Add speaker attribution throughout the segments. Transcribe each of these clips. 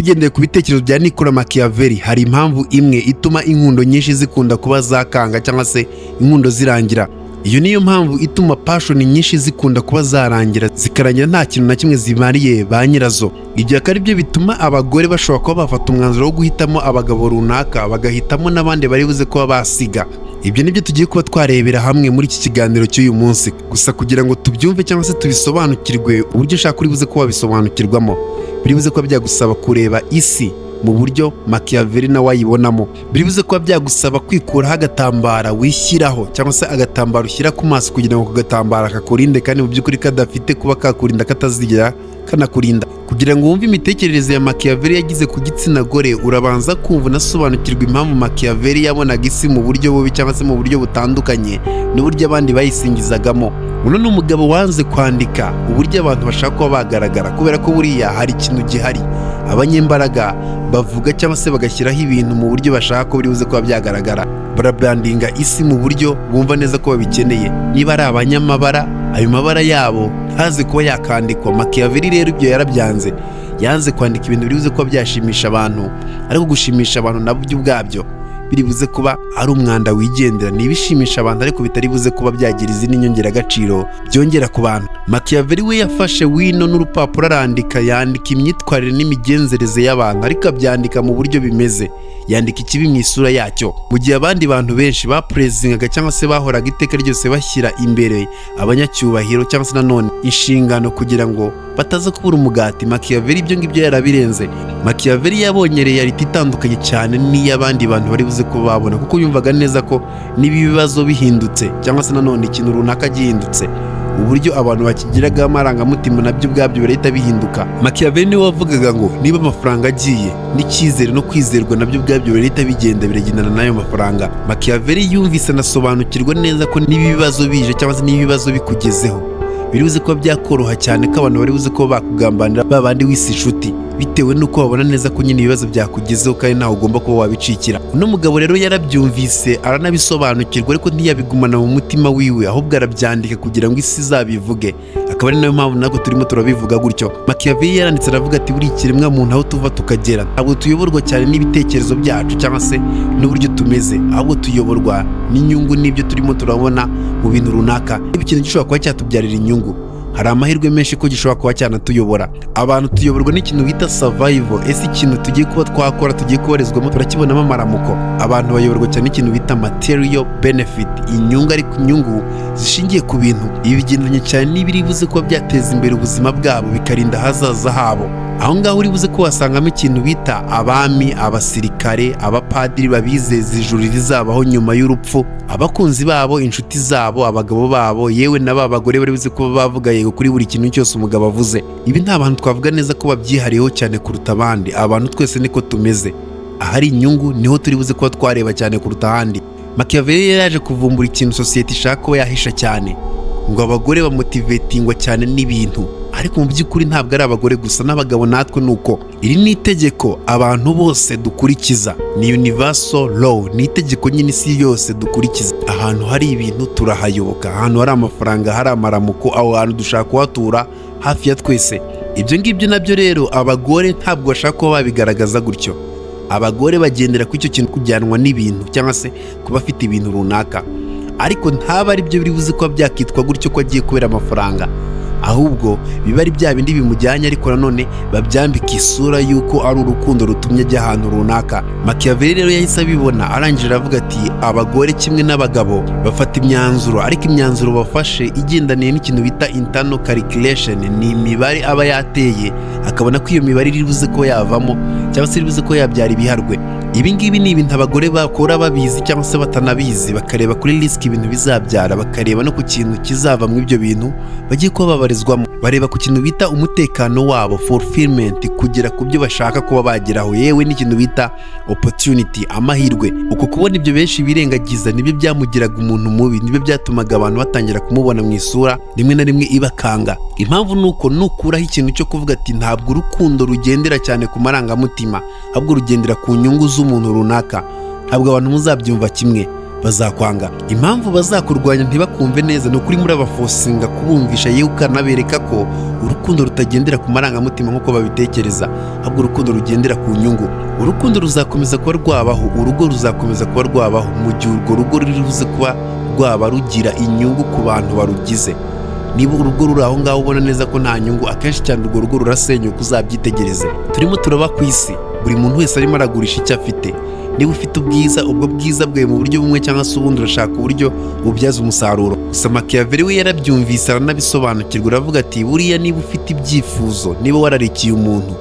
Speaker 1: Tugendeye ku bitekerezo bya Nicola Machiavelli, hari impamvu imwe ituma inkundo nyinshi zikunda kuba zakanga cyangwa se inkundo zirangira. Iyo niyo mpamvu ituma passion nyinshi zikunda kuba zarangira, zikarangira nta kintu na kimwe zimariye ba nyirazo. Ibyo akaba ari byo bituma abagore bashobora kuba bafata umwanzuro wo guhitamo abagabo runaka, bagahitamo n'abandi bari buze kuba basiga. Ibyo nibyo tugiye kuba twarebera hamwe muri iki kiganiro cy'uyu munsi. Gusa kugira ngo tubyumve cyangwa se tubisobanukirwe uburyo ushaka uri buze kuba wabisobanukirwamo, biri buze kuba byagusaba kureba isi mu buryo Machiavelli nawe ayibonamo. Biri buze kuba byagusaba kwikuraho agatambara wishyiraho cyangwa se agatambaro ushyira ku maso kugira ngo ako gatambara kakurinde, kandi mu by'ukuri kadafite kuba kakurinda, katazigera kanakurinda. Kugira ngo wumve imitekerereze ya Machiavelli yagize ku gitsina gore, urabanza kumva unasobanukirwa impamvu Machiavelli yabonaga isi mu buryo bubi cyangwa se mu buryo butandukanye n'uburyo abandi bayisingizagamo. Uno ni umugabo wanze kwandika uburyo abantu bashaka kuba bagaragara, kubera ko buriya hari ikintu gihari abanyembaraga bavuga cyangwa se bagashyiraho ibintu mu buryo bashaka ko biri buze kuba byagaragara. Barabrandinga isi mu buryo bumva neza ko babikeneye. Niba ari abanyamabara, ayo mabara yabo ntaze kuba yakandikwa. Machiavelli rero ibyo yarabyanze. Yanze kwandika ibintu biri buze kuba byashimisha abantu, ariko gushimisha abantu nabyo ubwabyo biri buze kuba ari umwanda wigendera. Ni ibishimisha abantu ariko bitari buze kuba byagira izindi nyongeragaciro byongera ku bantu. Machiavelli we yafashe wino n'urupapuro arandika, yandika imyitwarire n'imigenzereze y'abantu, ariko abyandika mu buryo bimeze, yandika ikibi mu isura yacyo. Mu gihe abandi bantu benshi bapurezingaga cyangwa se bahoraga iteka ryose bashyira imbere abanyacyubahiro cyangwa se nanone inshingano kugira ngo bataza kubura umugati, Machiavelli ibyo ngibyo yarabirenze. Machiavelli yabonye reality itandukanye cyane n'iy'abandi bantu bari buze kuba babona, kuko yumvaga neza ko niba ibibazo bihindutse cyangwa se nanone ikintu runaka gihindutse, uburyo abantu bakigiragaho amarangamutima nabyo ubwabyo birahita bihinduka. Machiavelli niwe wavugaga ngo niba amafaranga agiye, n'icyizere no kwizerwa nabyo ubwabyo birahita bigenda, biragendana n'ayo mafaranga. Machiavelli yumvise anasobanukirwa neza ko niba ibibazo bije cyangwa se niba ibibazo bikugezeho, biri buze kuba byakoroha cyane ko abantu bari buze kuba bakugambanira, ba bandi wise inshuti, bitewe n'uko babona neza ko nyine ibibazo byakugezeho kandi ntawe ugomba kuba wabicikira. Uno mugabo rero yarabyumvise, aranabisobanukirwa, ariko ntiyabigumana mu mutima wiwe, ahubwo arabyandika kugira ngo isi izabivuge, akaba ari nayo mpamvu natwe turimo turabivuga gutyo. Machiavelli yaranditse, aravuga ati: "Buri ikiremwa muntu, aho tuva tukagera, ntabwo tuyoborwa cyane n'ibitekerezo byacu cyangwa se n'uburyo tumeze, ahubwo tuyoborwa n'inyungu n'ibyo turimo turabona mu bintu runaka. Niba ikintu gishobora kuba cyatubyarira inyungu, hari amahirwe menshi ko gishobora kuba cyanatuyobora." Abantu tuyoborwa n'ikintu bita survival. Ese ikintu tugiye kuba twakora, tugiye kubarizwamo, turakibonamo amaramuko? Abantu bayoborwa cyane n'ikintu bita material benefit, inyungu, ariko inyungu zishingiye ku bintu. Ibi bigendanye cyane n'ibiri buze kuba byateza imbere ubuzima bwabo, bikarinda ahazaza habo. Aho ngaho uri buze ko wasangamo ikintu bita abami, abasirikare, abapadiri babizeza ijuru rizabaho nyuma y'urupfu, abakunzi babo, inshuti zabo, abagabo babo, yewe na ba bagore bari buze kuba bavuga yego kuri buri kintu cyose umugabo avuze. Ibi nta bantu twavuga neza ko babyihariyeho cyane kuruta abandi. Abantu twese niko tumeze. Ahari inyungu niho turi buze kuba twareba cyane kuruta ahandi. Machiavelli yari yaje kuvumbura ikintu sosiyete ishaka kuba yahisha cyane, ngo abagore bamotivatingwa cyane n'ibintu. Ariko mu by'ukuri ntabwo ari abagore gusa, n'abagabo natwe ni uko. Iri ni itegeko abantu bose dukurikiza, ni universal law, ni itegeko nyine isi yose dukurikiza. Ahantu hari ibintu turahayoboka, ahantu hari amafaranga, hari amaramuko, aho hantu dushaka kuhatura hafi ya twese. Ibyo ngibyo nabyo rero abagore ntabwo bashaka kuba babigaragaza gutyo. Abagore bagendera kuri icyo kintu, kujyanwa n'ibintu cyangwa se kuba afite ibintu runaka, ariko ntaba ari byo biri buze kuba byakitwa gutyo ko agiye kubera amafaranga, ahubwo biba ari bya bindi bimujyanye, ariko nanone babyambika isura y'uko ari urukundo rutumye ajya ahantu runaka. Machiavelli rero yahise abibona, arangije aravuga ati: "Abagore kimwe n'abagabo bafata imyanzuro, ariko imyanzuro bafashe igendaniye n'ikintu bita internal calculation." Ni imibare aba yateye, akabona ko iyo mibare iri buze ko yavamo cyangwa se iri buze ko yabyara ibiharwe. Ibi ngibi ni ibintu abagore bakora babizi cyangwa se batanabizi, bakareba kuri risk ibintu bizabyara, bakareba no ku kintu kizava muri ibyo bintu bagiye kuba babarizwamo, bareba ku kintu bita umutekano wabo, fulfillment, kugera ku byo bashaka kuba bageraho, yewe n'ikintu bita opportunity, amahirwe. Uko kubona ibyo benshi birengagiza nibyo byamugiraga umuntu mubi, nibyo byatumaga abantu batangira kumubona mu isura rimwe na rimwe ibakanga. Impamvu ni uko nukuraho ikintu cyo kuvuga ati ntabwo urukundo rugendera cyane ku marangamutima, ahubwo rugendera ku nyungu z'umuntu runaka, ntabwo abantu muzabyumva kimwe. Bazakwanga. Impamvu bazakurwanya ntibakumve neza ni ukuri murabaforcinga kubumvisha, yewe ukanabereka ko urukundo rutagendera ku marangamutima nk'uko babitekereza, ahubwo urukundo rugendera ku nyungu. Urukundo ruzakomeza kuba rwabaho, urugo ruzakomeza kuba rwabaho mu gihe urwo rugo ruri buze kuba rwaba rugira inyungu ku bantu barugize. Niba urugo ruri aho ngaho ubona neza ko nta nyungu, akenshi cyane urwo rugo rurasenyuka, uzabyitegereze. Turimo turaba ku isi, buri muntu wese arimo aragurisha icyo afite. Niba ufite ubwiza, ubwo bwiza bwawe mu buryo bumwe cyangwa se ubundi urashaka uburyo bubyaza umusaruro. Gusa Machiavelli we yarabyumvise, aranabisobanukirwa, aravuga ati: "Buriya niba ufite ibyifuzo, niba wararikiye umuntu,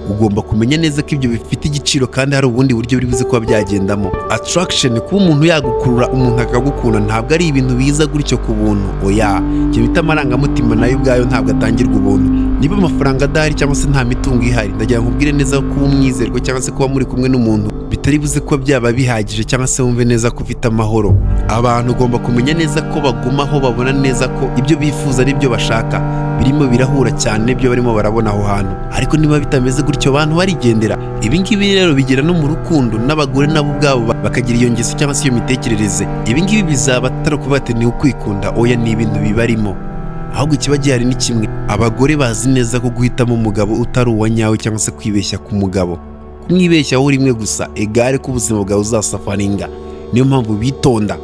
Speaker 1: ugomba kumenya neza ko ibyo bifite igiciro kandi hari ubundi buryo biri buze kuba byagendamo." Attraction, kuba umuntu yagukurura, umuntu akagukunda, ntabwo ari ibintu biza gutyo ku buntu, oya. Ikintu bita amarangamutima nayo ubwayo ntabwo atangirwa ubuntu. Niba amafaranga adahari cyangwa se nta mitungo ihari, ndagira ngo nkubwire neza ko kuba umwizerwa cyangwa se kuba muri kumwe n'umuntu bitari buze kuba byaba bihagije cyangwa se wumve neza ko ufite amahoro. Abantu ugomba kumenya neza ko bagumaho babona neza ko ibyo bifuza n'ibyo bashaka birimo birahura cyane n'ibyo barimo barabona aho hantu. Ariko niba bitameze gutyo, abantu barigendera. Ibi ngibi rero bigera no mu rukundo, n'abagore nabo ubwabo bakagira iyo ngeso cyangwa se iyo mitekerereze. Ibi ngibi bizaba atari ukuvuga ati ni ukwikunda, oya, ni ibintu bibarimo. Ahubwo ikiba gihari ni kimwe: abagore bazi neza ko guhitamo umugabo utari uwa nyawe cyangwa se kwibeshya ku mugabo, kumwibeshyaho rimwe gusa egare ko ubuzima bwawe uzasufferinga. Niyo mpamvu bitonda.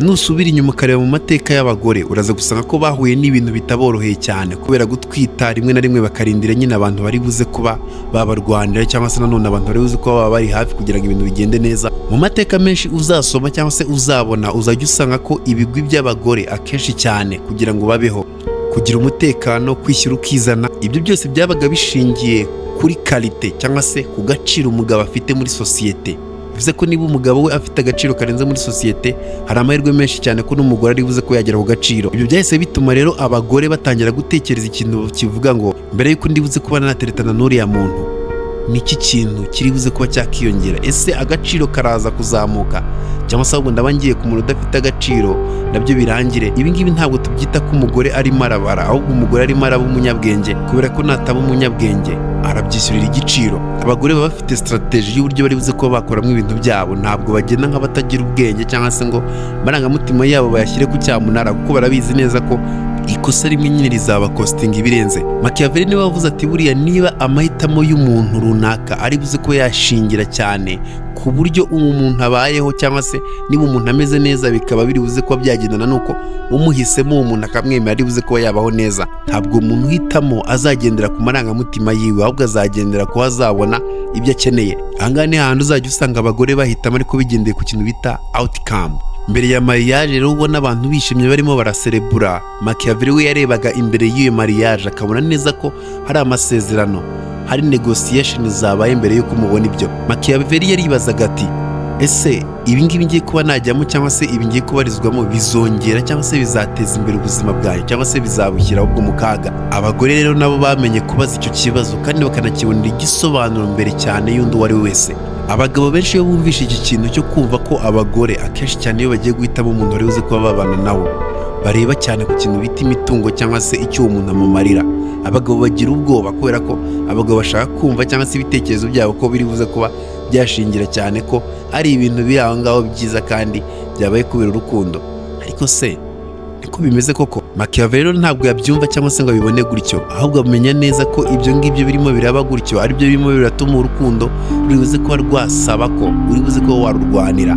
Speaker 1: Nusubira inyuma ukareba mu mateka y'abagore, uraza gusanga ko bahuye n'ibintu bitaboroheye cyane kubera gutwita, rimwe na rimwe bakarindira nyine abantu bari buze kuba babarwanira cyangwa se nanone abantu bari buze kuba baba bari hafi kugira ngo ibintu bigende neza. Mu mateka menshi uzasoma cyangwa se uzabona, uzajya usanga ko ibigwi by'abagore akenshi cyane kugira ngo babeho, kugira umutekano, kwishyira ukizana, ibyo byose byabaga bishingiye kuri qualité cyangwa se ku gaciro umugabo afite muri sosiyete. Bivuze ko niba umugabo we afite agaciro karenze muri sosiyete, hari amahirwe menshi cyane ko n'umugore ari buze ko yagera ku gaciro. Ibyo byahise bituma rero abagore batangira gutekereza ikintu kivuga ngo: "Mbere y'uko ndi buze kuba nateretana n'uriya muntu, ni iki kintu kiri buze kuba cyakiyongera? Ese agaciro karaza kuzamuka cyangwa se ahubwo ndaba ngiye ku muntu udafite agaciro nabyo birangire?" Ibi ngibi ntabwo tubyita ko umugore arimo arabara, ahubwo umugore arimo araba umunyabwenge, kubera ko nataba umunyabwenge arabyishyurira igiciro. Abagore baba bafite strategy y'uburyo bari buze kuba bakoramo ibintu byabo. Ntabwo bagenda nk'abatagira ubwenge cyangwa se ngo amarangamutima yabo bayashyire ku cyamunara, kuko barabizi neza ko ikosa rimwe nyine rizaba costinga ibirenze. Machiavelli niwe wavuze ati: "Buriya niba amahitamo y'umuntu runaka ari buze ko yashingira cyane ku buryo uwo muntu abayeho, cyangwa se niba umuntu ameze neza, bikaba biri buze kuba byagendana n'uko umuhisemo uwo muntu akamwemera ari buze kuba yabaho neza, ntabwo umuntu uhitamo azagendera ku marangamutima yiwe, ahubwo azagendera ku azabona ibyo akeneye." Ahangaha ni hahandi uzajya usanga abagore bahitamo ariko bigendeye ku kintu bita outcome. Mbere ya mariage rero, ubona abantu bishimye barimo baraserebura, Machiavelli we yarebaga imbere y'iyo mariage akabona neza ko hari amasezerano, hari negotiation zabaye mbere y'uko mubona ibyo. Machiavelli yaribazaga ati: "Ese ibi ngibi ngiye kuba najyamo cyangwa se ibi ngiye kubarizwamo bizongera cyangwa se bizateza imbere ubuzima bwanjye cyangwa se bizabushyira ahubwo mu kaga?" Abagore rero nabo bamenye kubaza icyo kibazo kandi bakanakibonera igisobanuro mbere cyane y'undi uwo ari we wese. Abagabo benshi iyo bumvishe iki kintu cyo kumva ko abagore akenshi cyane iyo bagiye guhitamo umuntu wari uzi kuba babana nawe bareba cyane ku kintu bita imitungo cyangwa se icyo uwo muntu amumarira, abagabo bagira ubwoba, kubera ko abagabo bashaka kumva cyangwa se ibitekerezo byabo ko biri buze kuba byashingira cyane ko ari ibintu biri aho ngaho byiza kandi byabaye kubera urukundo. Ariko se niko bimeze koko? Machiavelli rero ntabwo yabyumva cyangwa se ngo abibone gutyo, ahubwo amenya neza ko ibyo ngibyo birimo biraba gutyo aribyo birimo biratuma urukundo ruri buze kuba rwasaba ko uri buze kuba warurwanira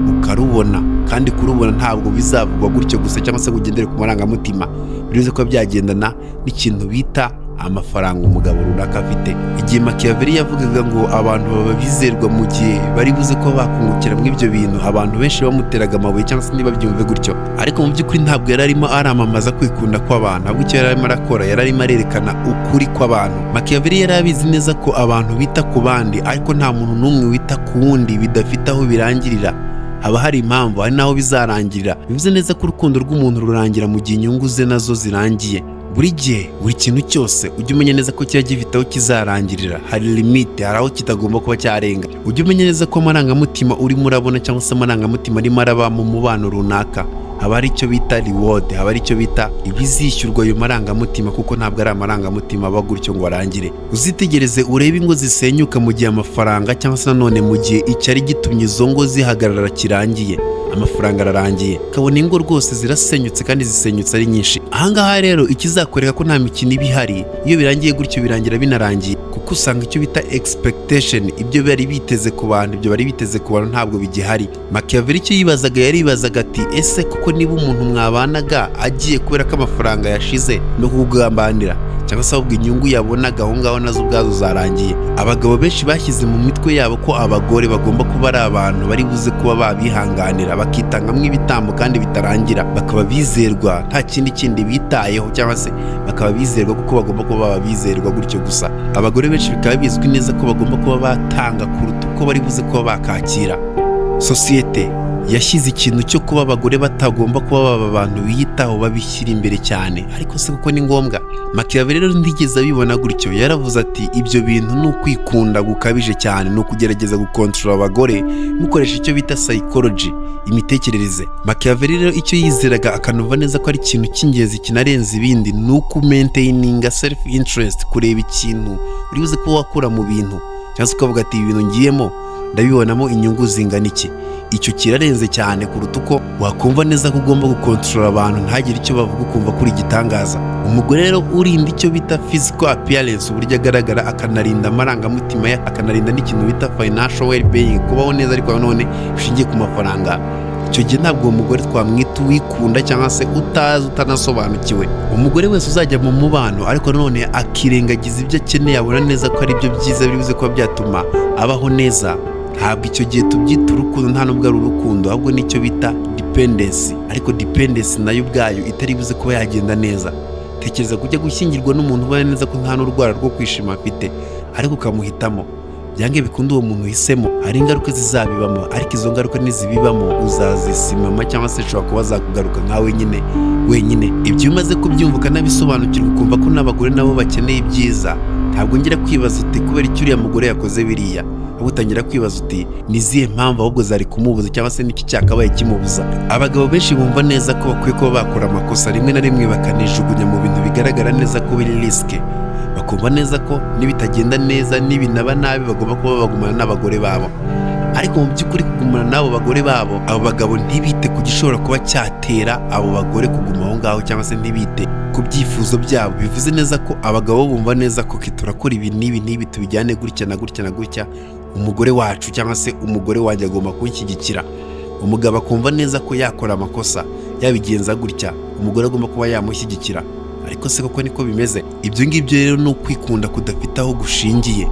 Speaker 1: ukarubona. Kandi kurubona ntabwo bizavugwa gutyo gusa cyangwa se ngo ugendere ku marangamutima, biri buze kuba byagendana n'ikintu bita amafaranga umugabo runaka afite. Igihe Machiavelli yavugaga ngo abantu baba bizerwa mu gihe bari buze kuba bakungukira muri ibyo bintu, abantu benshi bamuteraga amabuye cyangwa se ntibabyumve gutyo. Ariko mu by'ukuri ntabwo yari arimo aramamaza kwikunda kw'abantu, ahubwo icyo yari arimo arakora, yari arimo arerekana ukuri kw'abantu. Machiavelli yari abizi neza ko abantu bita ku bandi, ariko nta muntu n'umwe wita ku wundi bidafite aho birangirira. Haba hari impamvu, hari n'aho bizarangirira. Bivuze neza ko urukundo rw'umuntu rurangira mu gihe inyungu ze nazo zirangiye. Buri gihe, buri kintu cyose, ujye umenya neza ko kiba gifite aho kizarangirira. Hari limite, hari aho kitagomba kuba cyarenga. Ujye umenya neza ko amarangamutima urimo urabona cyangwa se amarangamutima arimo araba mu mubano runaka, haba hari icyo bita reward, haba hari icyo bita ibizishyurwa ayo marangamutima, kuko ntabwo ari amarangamutima aba gutyo ngo arangire. Uzitegereze urebe ingo zisenyuka mu gihe amafaranga cyangwa se nanone mu gihe icyari gitumye izo ngo zihagarara kirangiye. Amafaranga ararangiye, ukabona ingo rwose zirasenyutse kandi zisenyutse ari nyinshi. Ahangaha rero ikizakwereka ko nta mikino iba ihari, iyo birangiye gutyo birangira binarangiye, kuko usanga icyo bita expectation, ibyo bari biteze ku bantu, ibyo bari biteze ku bantu ntabwo bigihari. Machiavelli icyo yibazaga, yaribazaga ati: "Ese kuko niba umuntu mwabanaga agiye kubera ko amafaranga yashize no kukugambanira, cyangwa se ahubwo inyungu yabonaga aho ngaho nazo ubwazo zarangiye?" Abagabo benshi bashyize mu mitwe yabo ko abagore bagomba kuba ari abantu bari buze kuba babihanganira, bakitangamo ibitambo kandi bitarangira, bakaba bizerwa nta kindi kindi bitayeho, cyangwa se bakaba bizerwa kuko bagomba kuba baba bizerwa gutyo gusa. Abagore benshi bikaba bizwi neza ko bagomba kuba batanga kuruta uko bari buze kuba bakakira. Sosiyete yashyize ikintu cyo kuba abagore batagomba kuba baba abantu biyitaho, babishyira imbere cyane. Ariko se kuko ni ngombwa? Machiavelli rero ntigeze abibona gutyo. Yaravuze ati: "Ibyo bintu ni ukwikunda gukabije cyane, ni ukugerageza gukontorora abagore mukoresha icyo bita psychology, imitekerereze." Machiavelli rero icyo yizeraga, akanumva neza ko ari ikintu cy'ingenzi kinarenze ibindi, ni ukumaintaininga self interest, kureba ikintu uri buze kuba wakura mu bintu, cyangwa se ukavuga ati: "Ibi bintu ngiyemo ndabibonamo inyungu zingana iki?" Icyo kirarenze cyane kuruta uko wakumva neza ko ugomba gukontorora abantu ntagire icyo bavuga, ukumva ko uri igitangaza. Umugore rero urinda icyo bita physical appearance, uburyo agaragara, akanarinda amarangamutima ye, akanarinda n'ikintu bita financial well-being, kubaho neza ariko nanone bishingiye ku mafaranga, icyo gihe ntabwo uwo mugore twamwita uwikunda cyangwa se utazi, utanasobanukiwe. Umugore wese uzajya mu mubano ariko nanone akirengagiza ibyo akeneye, abona neza ko ari byo byiza biri buze kuba byatuma abaho neza, ntabwo icyo gihe tubyita urukundo, nta nubwo ari urukundo, ahubwo nicyo bita dependency. Ariko dependency nayo ubwayo itari buze kuba yagenda neza. Tekereza kujya gushyingirwa n'umuntu ubona neza ko nta n'urwara rwo kwishima afite, ariko ukamuhitamo. Byange bikunda, uwo muntu uhisemo hari ingaruka zizabibamo, ariko izo ngaruka nizibibamo uzazisimama, cyangwa se zishobora kuba zakugaruka nkawe nyine wenyine. Ibyo iyo umaze kubyumva ukanabisobanukirwa, ukumva ko n'abagore nabo bakeneye ibyiza, ntabwo ngira kwibaza uti: "Kubera icyo uriya mugore yakoze biriya?" Ahubwo utangira kwibaza uti: "Ni izihe mpamvu ahubwo zari kumubuza, cyangwa se n'iki cyakabaye kimubuza?" Abagabo benshi bumva neza ko bakwiye kuba bakora amakosa rimwe na rimwe, bakanijugunya mu bintu bigaragara neza ko biri risky, bakumva neza ko nibitagenda neza, nibinaba nabi, bagomba kuba bagumana n'abagore babo. Ariko mu by'ukuri kugumana n'abo bagore babo, abo bagabo ntibite ku gishobora kuba cyatera abo bagore kuguma aho ngaho, cyangwa se ntibite ku byifuzo byabo. Bivuze neza ko abagabo bumva neza ko turakora ibi n'ibi n'ibi, tubijyane gutya na gutya na gutya, umugore wacu cyangwa se umugore wanjye agomba kunshyigikira. Umugabo akumva neza ko yakora amakosa, yabigenza gutya, umugore agomba kuba yamushyigikira. Ariko se koko niko bimeze? Ibyo ngibyo rero ni ukwikunda kudafite aho gushingiye.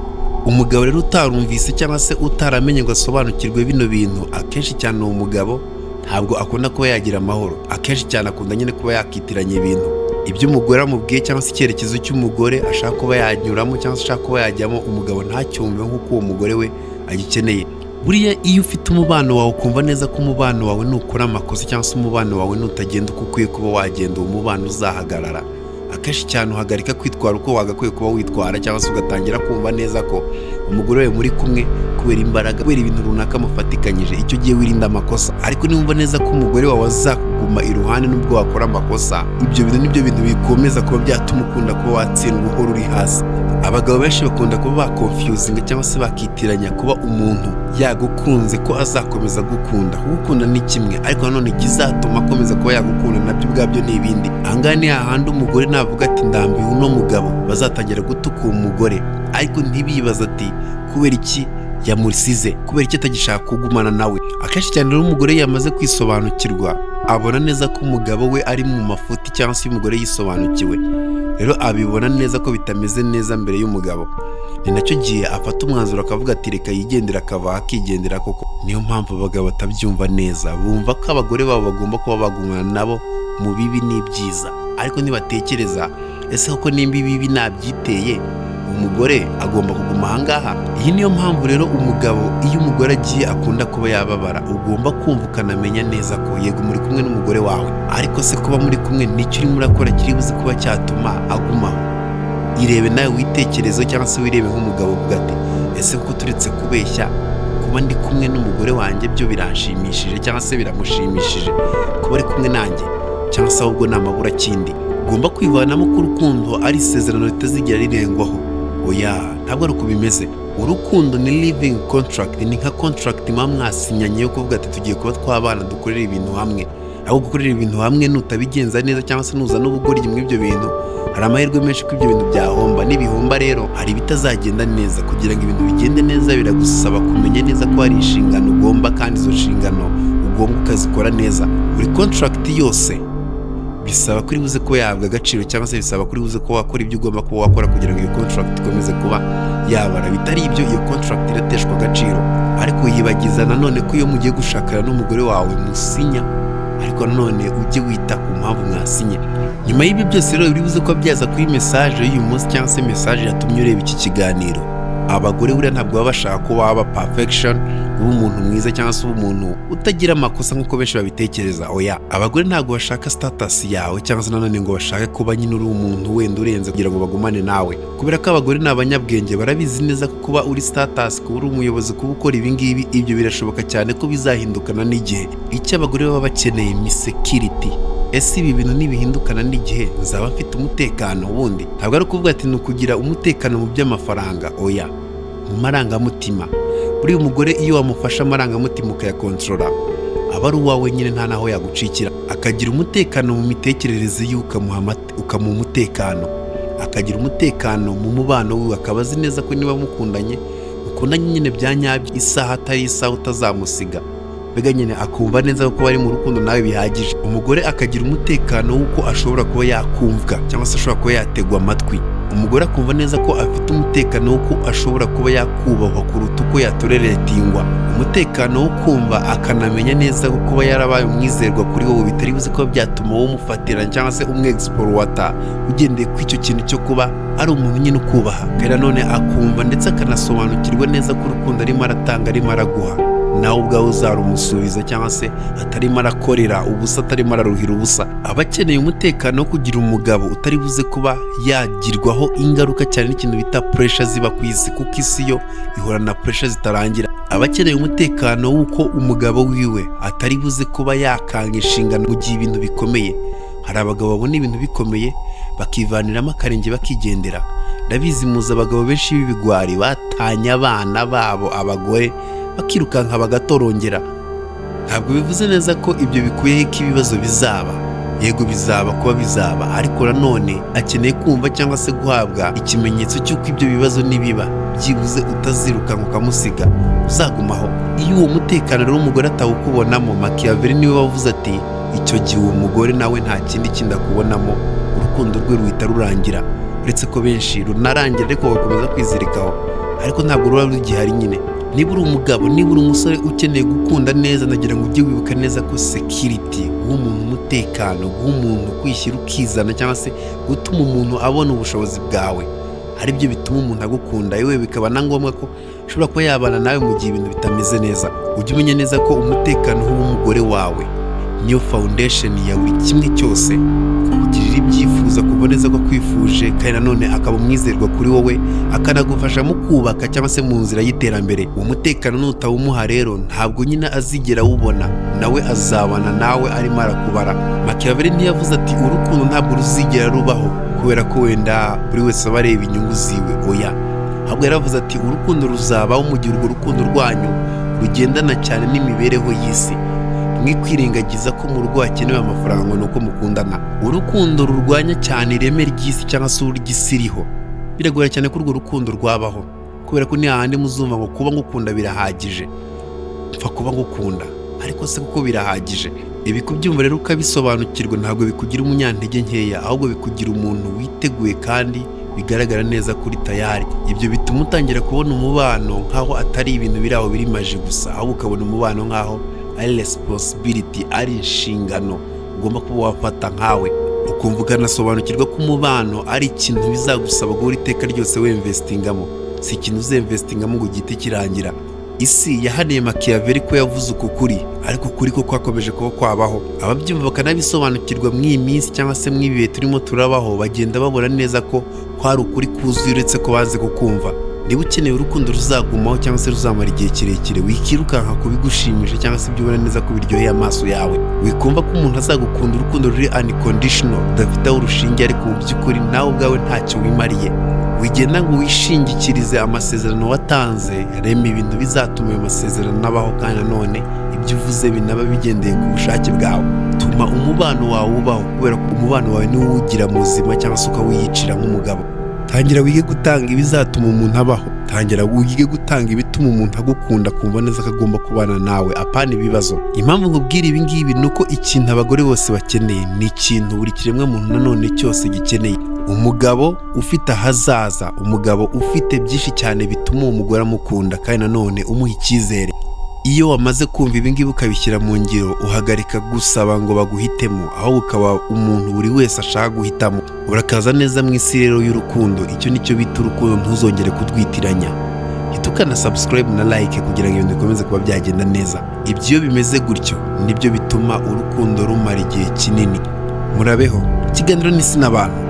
Speaker 1: Umugabo rero utarumvise cyangwa se utaramenye ngo asobanukirwe bino bintu, akenshi cyane uwo mugabo ntabwo akunda kuba yagira amahoro. Akenshi cyane akunda nyine kuba yakitiranya ibintu, ibyo umugore amubwiye cyangwa se icyerekezo cy'umugore ashaka kuba yanyuramo cyangwa se ashaka kuba yajyamo, umugabo ntacyumve nk'uko uwo mugore we agikeneye. Buriya iyo ufite umubano wawe, ukumva neza ko umubano wawe nukora amakosa cyangwa se umubano wawe nutagenda uko ukwiye kuba wagenda, uwo mubano uzahagarara, akenshi cyane uhagarika kwitwara uko wagakwiye kuba witwara, cyangwa se ugatangira kumva neza ko umugore wawe muri kumwe kubera imbaraga, kubera ibintu runaka mufatikanyije. Icyo gihe wirinda amakosa. Ariko niwumva neza ko umugore wawe azakuguma iruhande nubwo wakora amakosa, ibyo bintu nibyo bintu bikomeza kuba byatuma ukunda kuba watsindwa, uhora uri hasi. Abagabo benshi bakunda kuba baconfusinga cyangwa se bakitiranya kuba umuntu yagukunze ko azakomeza gukunda. Kugukunda ni kimwe, ariko nanone ikizatuma akomeza kuba yagukunda nabyo ubwabyo ni ibindi. Ahangaha ni hahandi umugore navuga ati: "Ndambiwe uno mugabo," bazatangira gutuka uwo mugore, ariko ntibibaza ati: "Kubera iki yamusize? Kubera iki atagishaka kugumana nawe?" Akenshi cyane rero umugore yamaze kwisobanukirwa abona neza ko umugabo we ari mu mafuti, cyangwa se iyo umugore yisobanukiwe rero abibona neza ko bitameze neza mbere y'umugabo. Ni nacyo gihe afata umwanzuro akavuga ati: "Reka yigendere," akava akigendera koko. Niyo mpamvu abagabo batabyumva neza, bumva ko abagore babo bagomba kuba bagumana nabo mu bibi n'ibyiza, ariko ntibatekereza: "Ese koko nimba ibibi nabyiteye, umugore agomba kuguma ahangaha?" Iyi niyo mpamvu rero umugabo iyo umugore agiye akunda kuba yababara. Ugomba kumva ukanamenya neza ko yego muri kumwe n'umugore wawe, ariko se kuba muri kumwe nicyo urimo urakora kiri buze kuba cyatuma agumaho? Irebe nawe witekerezo, cyangwa se wirebe nk'umugabo, uvuga ati: "Ese kuko turetse kubeshya, kuba ndi kumwe n'umugore wanjye byo biranshimishije, cyangwa se biramushimishije kuba ari kumwe nanjye, cyangwa se ahubwo ni amaburakindi?" Ugomba kwivanamo ko urukundo ari isezerano ritazigera rirengwaho. Oya. Oya, ntabwo ari uko bimeze. Urukundo ni living contract, ni nka contract muba mwasinyanye yo kuvuga ati: "Tugiye kuba twabana, dukorera ibintu hamwe." Aho gukorera ibintu hamwe, nutabigenza neza cyangwa se nuzana ubugoryi muri ibyo bintu, hari amahirwe menshi ko ibyo bintu byahomba. Nibihomba rero, hari ibitazagenda neza. Kugira ngo ibintu bigende neza, biragusaba kumenya neza ko hari inshingano ugomba, kandi izo nshingano ugomba ukazikora neza. Buri contract yose bisaba kuri buze kuba yahabwa agaciro, cyangwa se bisaba kuri buze kuba wakora ibyo ugomba kuba wakora kugira ngo iyo contract ikomeze kuba yabara. Bitari ibyo, iyo contract irateshwa agaciro. Ariko yibagiza nanone ko iyo mugiye gushakana n'umugore wawe musinya, ariko nanone ujye wita ku mpamvu mwasinye. Nyuma y'ibyo byose rero, biri buze kuba byaza kuri message y'uyu munsi, cyangwa se message yatumye ureba iki kiganiro. Abagore buriya ntabwo baba bashaka ko waba perfection, uba umuntu mwiza cyangwa se uba umuntu utagira amakosa nk'uko benshi babitekereza. Oya, abagore ntabwo bashaka status yawe, cyangwa se nanone ngo bashake kuba nyine uri umuntu wenda urenze kugira ngo bagumane nawe, kubera ko abagore ni abanyabwenge, barabizi neza ko kuba uri status, kuba uri umuyobozi, kuba ukora ibi ngibi, ibyo birashoboka cyane ko bizahindukana n'igihe. Icyo abagore baba bakeneye ni security. Ese ibi bintu nibihindukana n'igihe, nzaba mfite umutekano? Wundi ntabwo ari ukuvuga ati ni ukugira umutekano mu by'amafaranga, oya, mu marangamutima. Buriya umugore iyo wamufashe amarangamutima ukayakontorora, aba ari uwawe nyine, nta n'aho yagucikira. Akagira umutekano mu mitekerereze ye, ukamuha umutekano, akagira umutekano mu mubano wiwe, akaba azi neza ko niba mukundanye, mukundanye nyine bya nyabyo, isaha atari isaha utazamusiga. Mbega nyine akumva neza ko bari mu rukundo nawe bihagije. Umugore akagira umutekano w'uko ashobora kuba yakumvwa, cyangwa se ashobora kuba yategwa amatwi. Umugore akumva neza ko afite umutekano w'uko ashobora kuba yakubahwa kuruta uko yatoreretingwa. Umutekano wo kumva akanamenya neza ko kuba yarabaye umwizerwa kuri wowe bitari buze kuba byatuma wowe umufatira cyangwa se umwexploita ugendeye ku icyo kintu cyo kuba ari umuntu nyine ukubaha. Kandi nanone akumva ndetse akanasobanukirwa neza ko urukundo arimo aratanga, arimo araguha, nawe ubwawe uzarumusubiza, cyangwa se atarimo arakorera ubusa, atarimo araruhira ubusa. Aba akeneye umutekano wo kugira umugabo utari buze kuba yagirwaho ingaruka cyane n'ikintu bita pressure ziba ku isi, kuko isi yo ihorana na pressure zitarangira. Aba akeneye umutekano w'uko umugabo wiwe atari buze kuba yakanga inshingano mu gihe ibintu bikomeye. Hari abagabo babona ibintu bikomeye bakivaniramo akarenge bakigendera. Ndabizi, muzi abagabo benshi b'ibigwari batanye abana babo abagore, bakirukanka bagatorongera. Ntabwo bivuze neza ko ibyo bikuyeho ko ibibazo bizaba. Yego, bizaba, kuba bizaba, ariko nanone akeneye kumva cyangwa se guhabwa ikimenyetso cy'uko ibyo bibazo nibiba, byibuze utazirukanka ukamusiga, uzagumaho. Iyo uwo mutekano rero umugore atawukubonamo, Machiavelli niwe wavuze ati icyo gihe uwo mugore nawe nta kindi kindi akubonamo, urukundo rwe ruhita rurangira. Uretse ko benshi runarangira ariko bagakomeza kwizirikaho, ariko ntabwo ruba rugihari nyine. Niba uri umugabo, niba uri umusore ukeneye gukunda neza, nagira ngo ujye wibuka neza ko security, guha umuntu umutekano, guha umuntu kwishyira ukizana, cyangwa se gutuma umuntu abona ubushobozi bwawe, ari byo bituma umuntu agukunda, yewe bikaba na ngombwa ko ushobora kuba yabana nawe mu gihe ibintu bitameze neza. Ujye umenya neza ko umutekano w'umugore wawe niyo foundation ya buri kimwe cyose. Kugirira ibyifuzo, kuboneza ko akwifuje, kandi nanone akaba umwizerwa kuri wowe, akanagufasha mu kubaka cyangwa se mu nzira y'iterambere. Uwo mutekano nutawumuha rero, ntabwo nyine azigera awubona, nawe azabana nawe arimo arakubara. Machiavelli ntiyavuze ati urukundo ntabwo ruzigera rubaho kubera ko wenda buri wese aba areba inyungu ziwe. Oya, ahubwo yaravuze ati urukundo ruzabaho mu gihe urwo rukundo rwanyu rugendana cyane n'imibereho y'isi. Mwikwirengagiza ko mu rugo hakenewe amafaranga ngo ni uko mukundana. Urukundo rurwanya cyane ireme ry'isi cyangwa se uburyo isi iriho, biragoye cyane ko urwo rukundo rwabaho, kubera ko ni hahandi muzumva ngo kuba ngukunda birahagije, mpfa kuba ngukunda. Ariko se kuko birahagije? Ibi kubyumva rero ukabisobanukirwa ntabwo bikugira umunyantege nkeya, ahubwo bikugira umuntu witeguye kandi bigaragara neza kuri tayari. Ibyo bituma utangira kubona umubano nk'aho atari ibintu biri aho biri maje gusa, ahubwo ukabona umubano nk'aho ari responsibility, ari inshingano ugomba kuba wafata nkawe. Ukumva ukanasobanukirwa ko umubano ari ikintu bizagusaba guhora iteka ryose winvestingamo, si ikintu uzinvestingamo ngo gihite kirangira. Isi yahaniye Machiavelli ko yavuze uku kuri, ariko ukuri ko kwakomeje kuba kwabaho. Ababyumva bakanabisobanukirwa mw'iyi minsi cyangwa se mw'ibi bihe turimo turabaho, bagenda babona neza ko kwari ukuri kuzuye, uretse ko bazi kukumva. Niba ukeneye urukundo ruzagumaho cyangwa se ruzamara igihe kirekire, wikirukanka kubigushimisha cyangwa se ibyo ubona neza ko biryoheye amaso yawe. Wikumva ko umuntu azagukunda urukundo ruri unconditional, rudafite aho urushingiye, ariko mu by'ukuri nawe ubwawe ntacyo wimariye. Wigenda ngo wishingikirize amasezerano watanze. Rema ibintu bizatuma ayo masezerano abaho, kandi nanone ibyo uvuze binaba bigendeye ku bushake bwawe. Tuma umubano wawe ubaho, kubera ko umubano wawe niwo uwugira muzima cyangwa se ukawiyicira nk'umugabo. Tangira wige gutanga ibizatuma umuntu abaho. Tangira wige gutanga ibituma umuntu agukunda, akumva neza ko agomba kubana nawe, apana ibibazo. Impamvu nkubwira ibi ngibi ni uko ikintu abagore bose bakeneye ni ikintu buri kiremwa muntu nanone cyose gikeneye: umugabo ufite ahazaza, umugabo ufite byinshi cyane bituma uwo mugore amukunda, kandi nanone umuha icyizere. Iyo wamaze kumva ibi ngibi ukabishyira mu ngiro, uhagarika gusaba ngo baguhitemo, ahubwo ukaba umuntu buri wese ashaka guhitamo. Urakaza neza mu isi rero y'urukundo. Icyo nicyo bita urukundo, ntuzongere kutwitiranya. Hita ukana subscribe na like kugira ngo ibintu bikomeze kuba byagenda neza. Ibyo iyo bimeze gutyo nibyo bituma urukundo rumara igihe kinini. Murabeho. Ikiganiro ni N'abantu.